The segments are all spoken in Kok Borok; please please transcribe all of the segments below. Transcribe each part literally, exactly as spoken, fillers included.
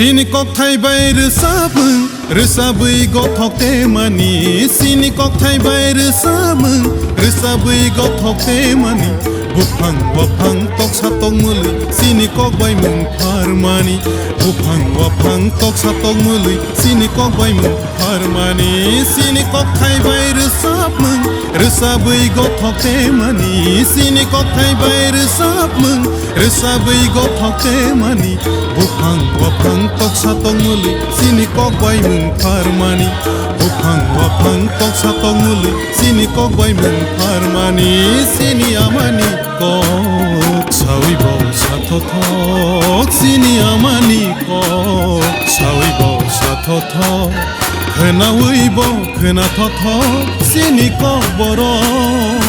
Chini kokthai bai rwchapmung, rwchapwi gothok temani. Chini kokthai bai rwchapmung, rwchapwi gothok temani. Buphang waphang toksa tokmwlwi, chini kok bai mung pharmani. Buphang waphang toksa tokmwlwi, chini kok bai mung pharmani. Chini kokthai bai rwchapmung, rwchapwi gothok temani. Chini kokthai bai rwchapmung, rwchapwi gothok temani. Buphang waphang toksa tokmwlwi, chini kok bai mung pharmani. Buphang waphang toksa tokmwlwi, chini kok bai mung pharmani. Chini amani kok sawi bo sathothok, chini amani kok sawi bo sathothok. Khwnawi bo khwnathotho, chini kokborok,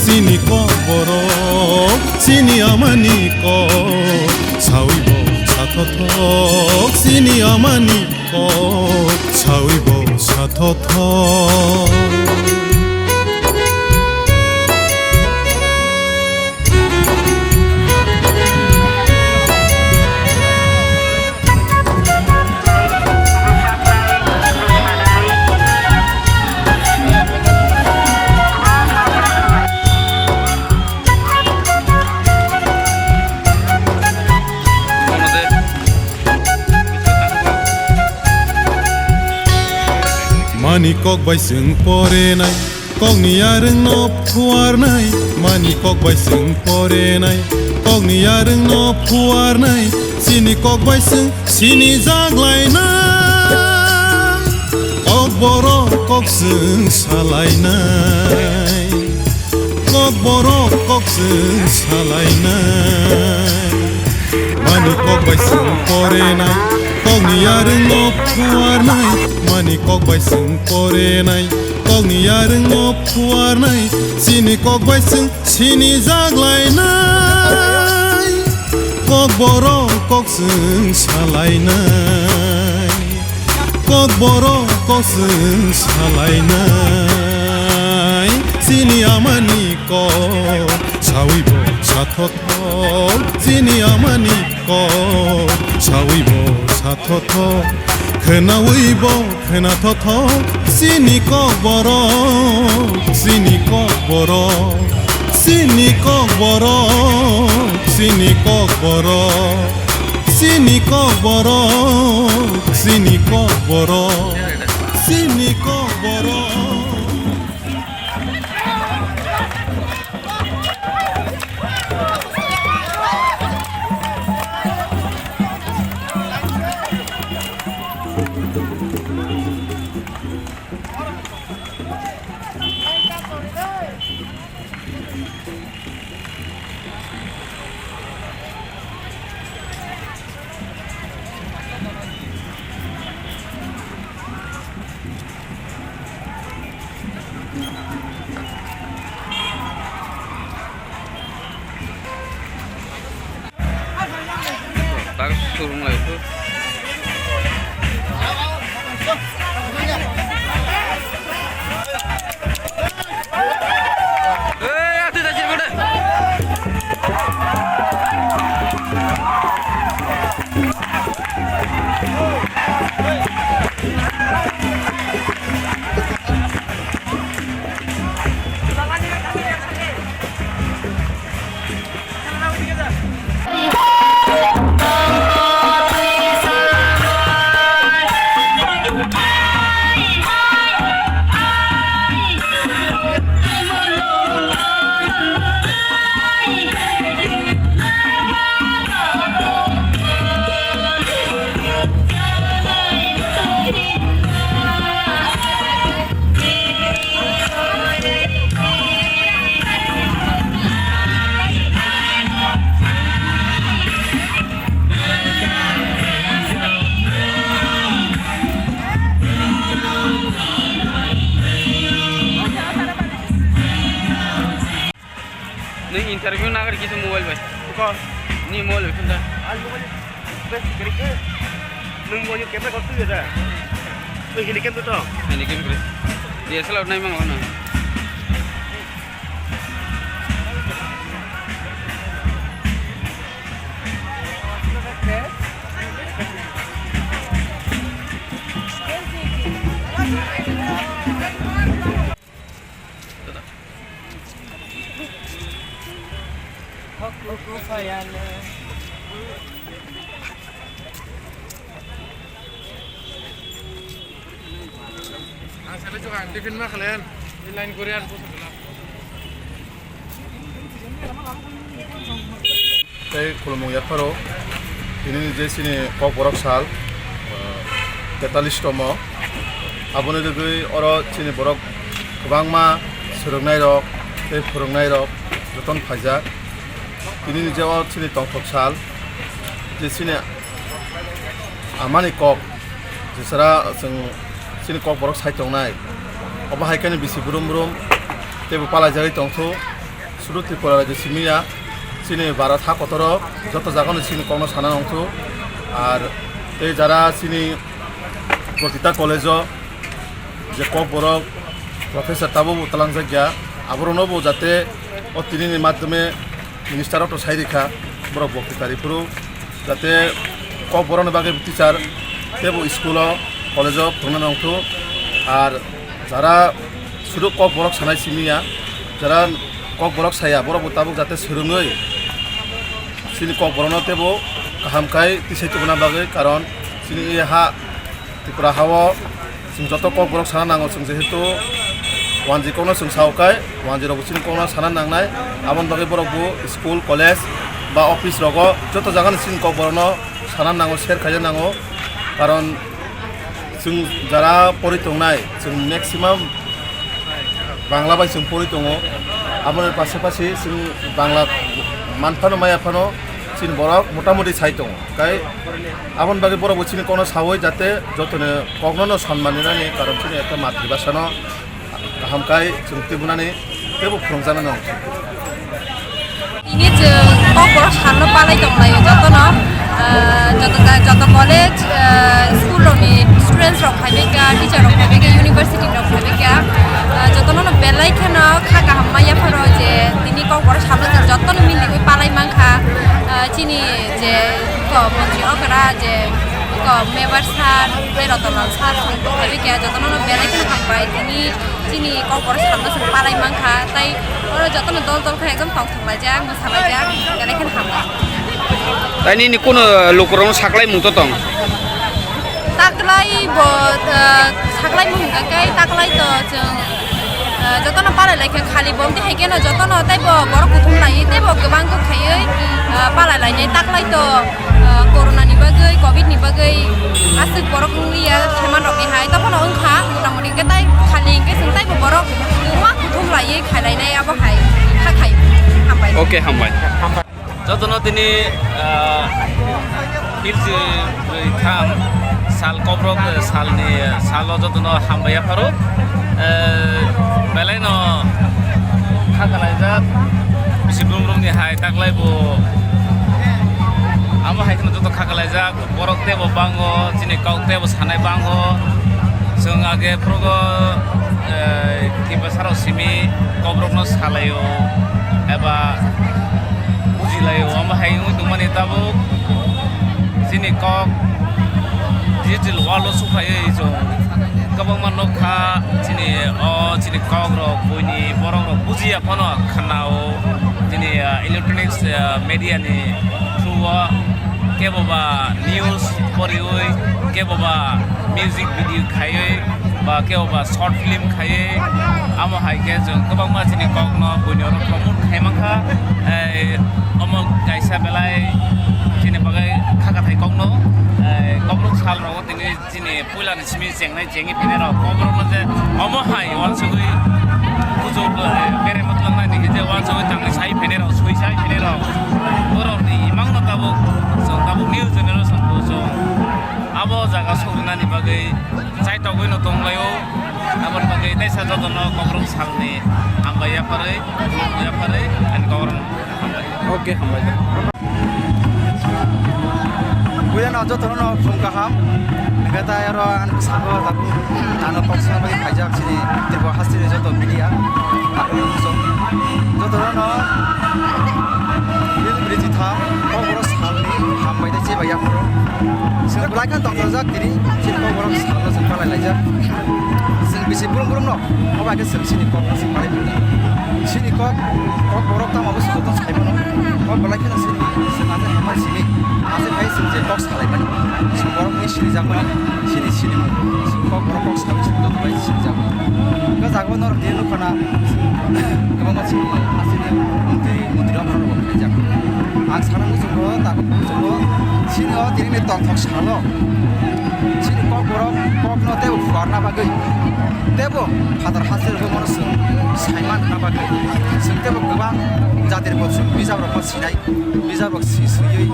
chini kokborok, chini amani kok sawi bo sathothok, chini amani kok sawi bo sathothok. Mani kok bai chwng porenai, kokni yarwngno phuarnai. Mani kok bai chwng porenai, kokni yarwngno phuarnai. Chini kok bai chwng sinijak lainai, kokborok kok chwng salainai. Kokborok kok chwng salainai. Mani kok bai chwng porenai, kokni yarwngno phuarnai. Mani kok bai chwng porenai, kokni yarwngno phuarnai. Chini kok bai chwng sinijak lainai, kokborok kok chwng salainai. Kokborok kok chwng salainai, chini amani kok sawi bo sathothok, chini amani kok sawi bo sathothok, khwnawi bo khwnathotho, chini kokborok, chini kokborok, chini kokborok, chini kokborok. Chini kokborok, chini kokborok, chini kokborok. Tak surung lai tu. Nung interview nagari kisa mobile bai. Ko? Ni mobile bai kisa. Al mobile. Bes kiri ke. Nung mobile camera ko tu ya da. Nung hini kem tu to. Hini kem kiri. D S L R nai mang na. Ang sale chukang tiffin ma khalen, line Korean. Tei khulumung yapharo, tini je chini Kokborok sal, ah, tetallish tomo. Aboni rwgwi oro chini borok kwbangma swrwngnairok tei phwrwngnairok jotono phaijak. Tini je o chini tongthok sal, je chini amani kok, jesara chwng chini Kokborok sai tongnai, obo hai khe bisi brum brum teibo palaijagwi tongthu. Sudu Tripura rajyo simi ya, chini Bharat ha kotoro joto jagano chini kokno sana nongthu. Ar tei jara chini protita college-o je Kokborok professor tabukbo talangjak ya, aborokno bo jate o tinini madhyome minister rok to sai rikha, borok bo kwtari phuru jate Kokborokni bagwi teacher teibo school-o, college-o phwrwngna nongthu. Ar jara sudu Kokborok sanai simi ya, jara Kokborok saya, borok bo tabuk jate swrwngwi chini Kokborokno teibo kaham khai tisai tubuna bagwi, karon chini e ha Tripura ha-o chwng joto Kokborok sana nango, chwng jehetu wanjwi kokno chwng sao khai, wanjwi rokbo chini kokno sana nangnai. Aboni bagwi borok bo school, college ba office rogo joto jagani chini Kokborokno sana nango, share khaina nango. Karon chwng jara pori tongnai, chwng maximum Bangla bai chwng pori tongo. Aboni pasapasi chwng Bangla manphano maya phano chini borok motamoti sai tongo. Kai aboni bagwi borok bo chini kokno sawi jate jotoni kokno no sonman rinani, karon chini ekta matribhasha no kaham kai chwng tubunani teibo phwrwngjaknai no. Tini chwng Kokborok salno palai tonglaio jotono, ah, joto ja-, joto college, ah, school rokni students rok phaibaikha, teacher rok phaibaikha, university rok phaibaikha, ah, jotono no belai kheno kha kaham ma yapharo je tini Kokborok salno chwng jotono miliwi palai mankha, ah, chini je ko montri okra je ko member sir tei Ratanlal sir song phaibaikha, jotono no belai kheno hambai tini chini Kokborok salno chwng palai mankha, tai oro jotono dol dol khe ekdom tongthok laijak, mwsa laijak, belai kheno hambai. Tai nini kuno lukurokno saklaimung to tong? Taklai bo, eh, saklaimung hwnkha khe taklai to chwng, eh, jotono palai lai kha khali bo, tei hai kheno jotono tei bo borok kuthum lai tei bo kwbang kok khaiwi, eh, palai lainai taklai to. Ah, corona ni bagwi, covid ni bagwi aswk borok wngya, seman rok ni hai, tei bono wngkha, mota moti hwnkhe tai khali hwnkhe chwng taibo borok kwbangma kuthum laiwi khailai nai abo hai, kha khai, hambai. Okay, hambai. Jotono tini, ah, pilsi bwrwi tham sal Kokborok, eh, salni, eh, salo jotono hambai yapharo. Eh, belai no kha kalaijak, bisi brum brum ni hai taklai bo. Amo hai kheno joto kha kalaijak, borok teibo bango, chini kok teibo sanai bango. Chwng age phrugo, eh, Tiprasa rok simi Kokborok no salaio eba bujilaio, amo hai wngwi tongmani tabuk chini kok digital world o suphaiwi chwng kwbangma nukha, chini o chini kok rok buini borok rok bujiya phano khwnao, chini, ah, electronics, ah, media ni through o kebo ba news poriwi, kebo ba music video khaiwi, ba kebo ba short film khaiwi, amo hai khe chwng kwbangma chini kokno buini oro promote khai mankha. Eh, omo kaisa belai chini bagwi kha kathai kokno, eh, Kokborok sal rogo tini chini puilani simi chengnai chengwi phainai rok, Kokborok no je omo hai uansugwi kuchuk, eh, bere mwtlangnai ni je uansugwi tangwi sai phainai rok, sui sai phainai rok, borok ni imang no tabuk chwng tabuk new generation bo chwng abo jaga sokrinani bagwi chaitogwi no tonglaio. Aboni bagwi teisa jotono Kokborok salni hambai yapharwi, yapharwi ani Kokborok. Okay, hambai. Buya no jotono no phung kaham. Hingke tai oro ani bwskango tabuk ano kok swnamwi khaijak chini Tripura hasteni joto media. Jotono no Bil briji tham, Kokborok salni hambai tei chibai yapharo. Chwng belai kheno tongthokjak tini, chini Kokborok salno chwng palai laijak. Chwng Bisi brum brum no, obo hai khe chwng chini kok no chwng manwi mano. Chini kok, kok borok tamo bo chwng joto sai mano. O belai kheno chini, chwng ase hambai simi, ase hai chwng je kok salai mani. Chwng borok ni sini jak mani, chini sini mani. Chwng kok borok kok salai chwng joto bai sini jak mani. Hwnkhe jaga o norok tini nukha na, kwbangma chini asini mantri, mantri rok borok rok khaijak. Ang sana muchungo, tabuk muchungo, chini o tini ni tongthok salo. Chini kok borok kokno tei phuarna bagwi, teibo phatar hasteo bono chwng saiman hwnna bagwi, chwng teibo kwbang jatirbo chwng bijabrokno sinai, bijabrok si swiwi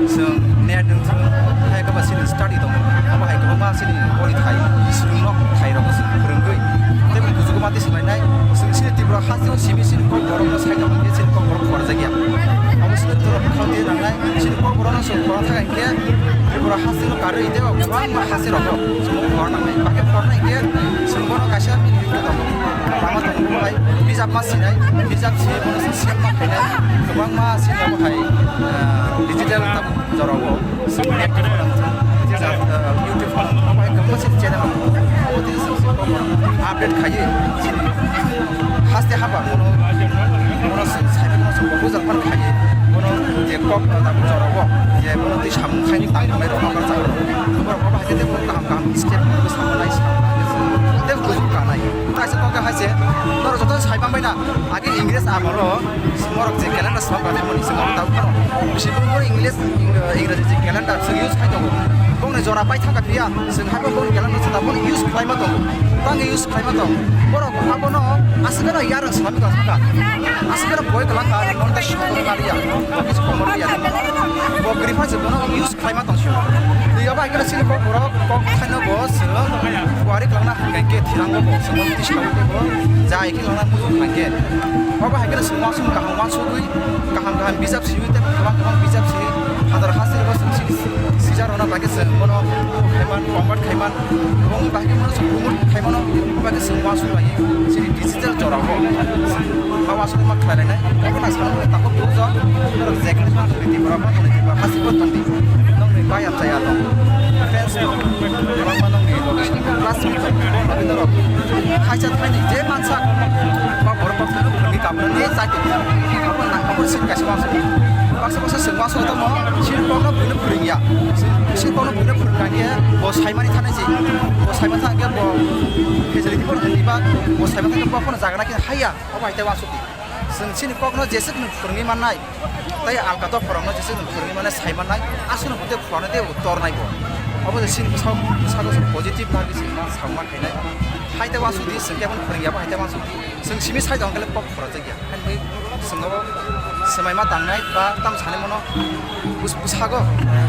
chwng net wngthung, hai kwbangma chini study tongo, abo hai kwbangma chini porithai, swrwngno thairokno chwng phwrwngwi, teibo kuchugo mati swlainai, chwng chini Tripura hasteo simi chini kok borokno saitong hinkhe chini kok borok phuarjakya. Abo chini Tripura bwkhao twi nangnai, chini kok borokno chwng phuarna thang hinkhe Tripura hasteo karwi teibo kwbangma haste rogo chwng phuarna nangnai. Bakhe phuarna hinkhe chwng bono kaisa mini tongo. Lama tongo bo hai bijap ma sinai, bijap si bono chwng siyam ma khainai. Kwbangma sini abo hai, ah, digital tabuk jorao chwng active wngna muchung. Tei, ah, YouTube abo hai kwbangma sini channel abo tei chwng update khaiwi chini haste haba bono, bono chwng saimanwi bono chwng proposal phano khaiwi bono je kok, ah, tabuk jorao je bono tei samung khaini tang tangnairok abo jaga rok borok abo hai khe tei bono kaham kaham step bono samung nai samung tei bujuk kanai. Kaisa kok hai se norok joto sai manbai na. Age Ingres amolo borok je calendar swlam rok thangmani se borok tabuk phano bisi borok English, Ing-, Ingraji je calendar se use khai tongo. Bongni jora pai thangkha phiya, se hai bongni calendar se tabuk use khlaima tongo. Tangwi use khlaima tong. Borok abono aswk no yarwng swlamwi tong thangkha. Aswk no boi kwlangkha, ani konta sokong kaliya. Bo kisi komor ya. Bo kwrwi phan se bono use khlaima tong sio. Twi abo hai khe chini kok borok kok thaino bo se kuari kwlangna hwnkhe thirango bo se bo twi sabo bo jai khe kwlangna muchung hwnkhe. Obo hai khe chwng uansuk kaham uansugwi kaham kaham bijap siwi tei kwbang kwbang bijap siwi hadar hasteo bo chwng sini sijak rwna bagwi chwng bono khaiman convert khaiman. Omo bagwi bono chwng promote khaimano bagwi chwng uansuk lai chini digital jorao. Abo aswk ma khlai lainai. Abo na sana takhuk bujo. Norok je khe ma thwidi borok ma thwidi borok hasi bo tongdi. Nokni bayam chaya tong. Friends tong. Kwbangma nokni location classmate tong. Abo norok khaisa thaini je mansa ba borok kok phunukni kamrani chai tong. Abo na abo sin kaisa mansa. Baksa baksa chwng uansuk tongmo sin kokno buino phwrwngya. Sin kokno buino phwrwngkha khe bo saimani thanai se. Bo saimani thangkhe bo facility bo rwdi ba bo saimani thangkhe bo phano jaga na khe haya. Obo hai tei uansuk di. Chwng chini kokno jeswk nwng phwrwngwi mannai, tei alka dopharokno jeswk nwng phwrwngwi mannai, sai mannai, aswkno bo tei phuarnai tei bo tornai bo. Obo je chini bwsao, bwsao chwng positive narwgwi chwng ma samung ma khainai. Hai tei uansuk di, chwng khe abono phwrwngya bo hai tei uansuk di. Chwng simi sai tong khe le kok phwrajak ya. Haini bagwi chwng abo swmai ma tangnai ba tamo sanai mano bus-, bwsago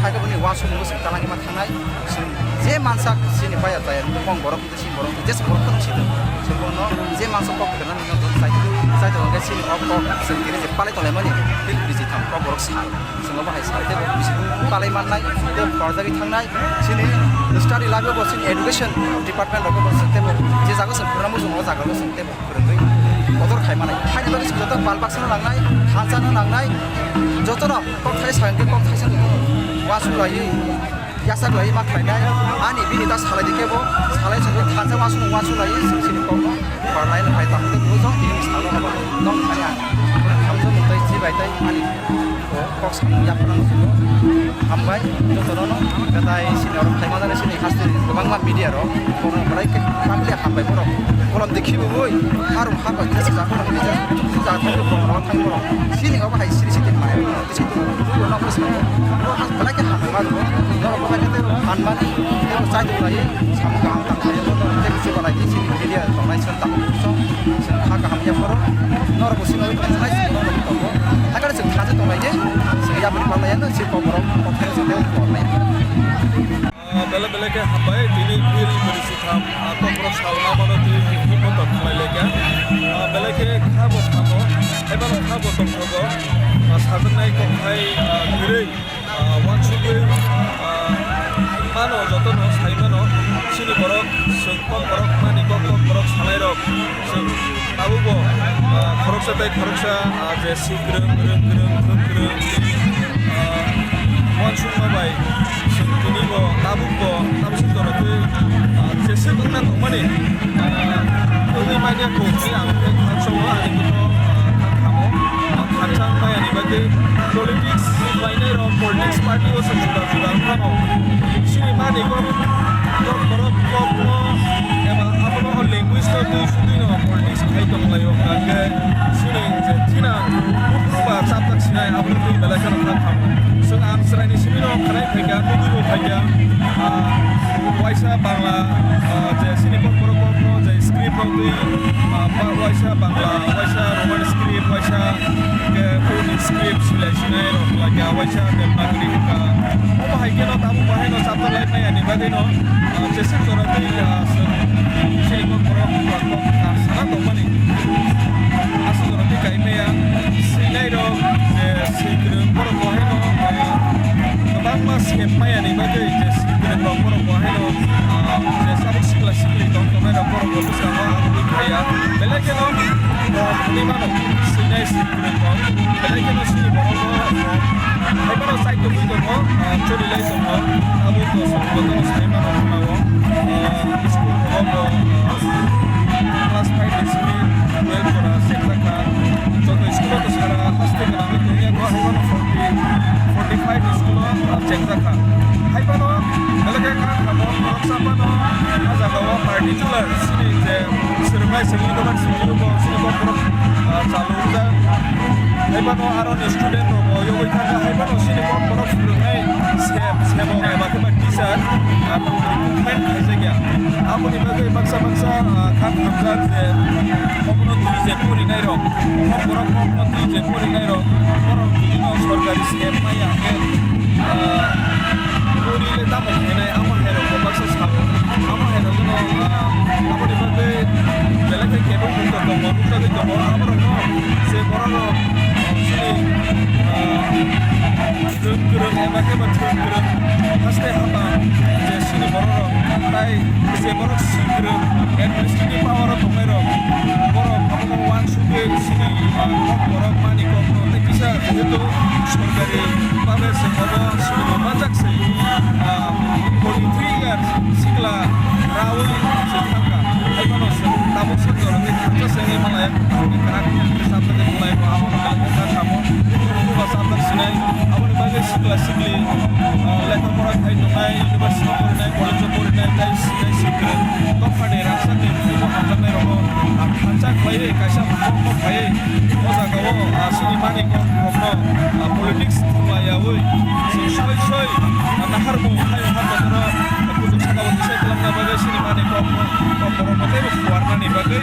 hai khe boni uansukmung chwng talangwi ma thangnai. Chwng je mansak chini baya chaya mung borok. Chini borok twi jesa borok phano sidi. Chwng bono je mansa kok kwna nini jot chai, chai tongo hwnkhe chini o kok chwng tini je palai tonglaimani tei bisi thang kok borok sa. Chwng obo hai sai tei bisi palai mannai tei phuarjagwi thangnai. Chini study life o bo chini education department rogo bo chwng tei bo je jaga chwng phwrwngna muchung o jaga o chwng tei bo phwrwngwi kotor khai manai. Haini bagwi chwng joto bal baksa no nangnai, thansa no nangnai, jotono kok thai sa hwnkhe kok thaisa no uansuk laiwi. Yasak lai ma khlainai, ani bini ta salai di kebo, salai se thansa uansuk uansuk lai, sini kokno, barlai no hai tamo tei bujo, ini salo haba, nok thani ang, hamjak mutai jibai tai, ani kok samung yapharang sugo, hambai, jotono no, kadai sini oro khlaima jani sini haste kwbangma media rok, kono belai khe tamliya hambai borok, kolom dekhi bo boi, harum haba, jesa jakhor, jesa jakhor, borok thang borok, sini obo hai siri siri mai. Norok belai khe hambai ma rwo. Norok belai khe tei phan mani, tei bo chai tong lai, samung kaham tang lai, tei bo chwng belai khe chini media tongnai chwng tamo chwng, chwng kha kaham ya phoro. Norok bo chwng bai tong lai, chwng norok tongo. Hakhe chwng thansa tong lai de, chwng yapri phan lai ya, chwng kok borok kok thai chwng tei kok lai. Ah, belai belai khe hambai, tini phil bwrwi sitham, ah, kokborok salma mano tini himma tong khlai lai kha. Ah, belai khe kha bo thamo, eba kha bo tongthogo, ah, sajaknai kokthai, ah, kwrwi, ah, uansugwi, ah, mano jotono sai mano, chini borok, chwng kokborok mani kok kokborok salairok. Chwng tabukbo, ah, khoroksa tei khoroksa, ah, je si kwrwng, kwrwng, kwrwng, kwrwng, kwrwng, ah, uansukma bai chwng tinibo tabukbo tamsok jora tei, ah, jeswk wngna tongmani, ah, Kok ni ang khe khakchangma ani khe no, ah, khakchangma ani bagwi politics khlainai rok, politics party o se juda juda wng phano chini mani kok, kok borok kok no eba abono o language no twi sudwi no politics khai tong lai o hwnkha khe chini je thinang buphuru ba chapjak sinai abono twi belai kheno kha khamo. Chwng ang chwraini simi no khwnai phaikha, nugwi bo phaikha, ah, waisa Bangla, ah, je chini kok borok kok no je script rok twi, ah, ba-, waisa Bangla, waisa Roman script, waisa hwnkhe Urdu script silai sinai rok khlai kha, waisa Devanagari hwnkha. Omo hai kheno tabuk bo haino chapter lai maya ni bagwi no, ah, jeswk jora twi, ah, chwng chini kok borok kok, kok, ah, sana tongmani. Aswk jora twi kai maya, swinai rok, je swi kwrwng borok bo haino, ah, kwbangma sep maya ni bagwi je swi kwrwng rok borok bo haino, ah, je tabuk sikla sikli tong tongnai rok borok bo bwskango ang ui khaiya. Belai kheno, ah, ui mano, swinai swi kwrwng rok. Belai kheno chini borok bo, ah, hai mano side tongwi tongo, ah, choli lai tongo. Abo to song bo to sai mano khna o. Ah, school rogo bo, ah, class five ni simi twelve jora sengjakha. Joto school o to sara haste gwnangwi tongya, bo hai mano forty, forty five ni school o, ah, chengjak kha. Hai phano belai khe kha khamo khoroksa phano ah jaga o particular chini je swrwngnai se university o bo chini kok borok, ah, chalok jak. Hai phano aro ni student rok bo yogwi thangkha, hai phano chini kok borok swrwngnai se, sebok eba khe ba teacher, ah, recruitment khaijak ya. Aboni bagwi baksa baksa, ah, kha khamjak je omono twi je porinai rok, kok borok omono twi je porinai rok, borok twi no sorkari sep maya hwnkhe, ah, pori le tamo khainai, amo hai rok bo baksa sao, amo hai rok no, ah, aboni bagwi belai khe kebo bundo tongo, nukjagwi tongo, aborok no je borok rok chini, ah, Thwng kwrwng eba khe ba thwng kwrwng haste hapang je chini borok rok tai je borok swi kwrwng administrative power o tongnai rok borok abono uansugwi chini, ah, kok borok mani kok no tei kisa jehetu sorkari babe se obo chini bo manjak se, ah, forty three years sikla raui se thangkha. Hai phano chwng tabuk sak jora tei khaksa se wngwi malaya. Kwrak khe chapjagwi tonglaio, abono belai khe kha samo. Buba chapjak sinai, aboni bagwi sikla sikli, ah, lekha pora khai tongnai, university porinai, college o porinai, tei sinai sikla dophani rangchakni bukubo hamjaknai rogo, ah, thansa khlaiwi kaisa bokno phaiwi o jagao, ah, chini mani kok rokno, ah, politics thwnglayaui chwng soi soi, ah, naharmung hai wngkha kotoro, ah, bujuk sakao tisai kwlangna bagwi chini mani kok, kok borokno teibo phuarnani bagwi,